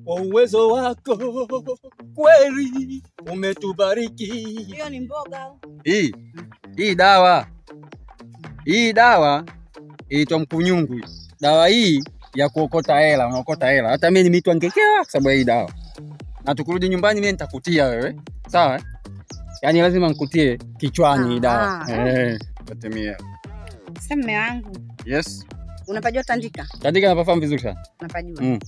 Kwa uwezo wako kweli umetubariki. Hiyo ni mboga. Hii dawa. Hii dawa inaitwa mkunyungu. Dawa hii ya kuokota hela, unaokota hela. Hata mimi nimeitwa ngekewa kwa sababu ya hii dawa. Na tukirudi nyumbani mimi nitakutia wewe. Sawa? Yaani lazima nikutie kichwani hii dawa. Tatemia. Sasa mume wangu. Yes. Unapajua Tandika? Tandika napafahamu vizuri sana. Unapajua.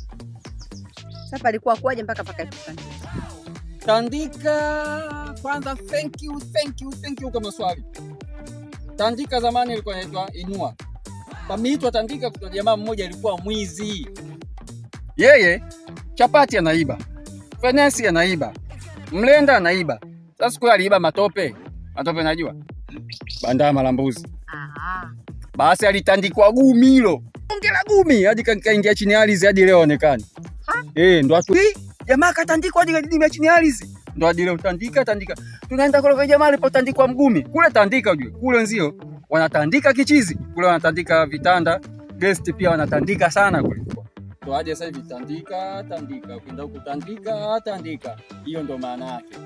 Sasa palikuwa kwaje mpaka pakaitwa Tandika? Tandika kwanza, thank you, thank you, thank you kwa maswali. Tandika zamani ilikuwa inaitwa Inua. Pameitwa Tandika kwa jamaa mmoja alikuwa mwizi. Yeye chapati anaiba, fenesi anaiba, mlenda anaiba. Sasa siku aliiba matope. Matope najua. Bandama la mbuzi. Aha. Basi alitandikwa gumi hilo. Bonge la gumi hadi kaingia chini ardhi hadi leo onekani. Ndo watu. Jamaa katandikwa hadi kadidimia chini ardhi. Ndo hadi leo tandika tandika. Tunaenda kule kwa jamaa alipotandikwa mgumi. Kule Tandika ujue. Kule nzio wanatandika kichizi, kule wanatandika vitanda, guest pia wanatandika sana kule. Ndo aje sasa hivi tandika tandika, ukienda huku tandika tandika. Hiyo ndo maana yake.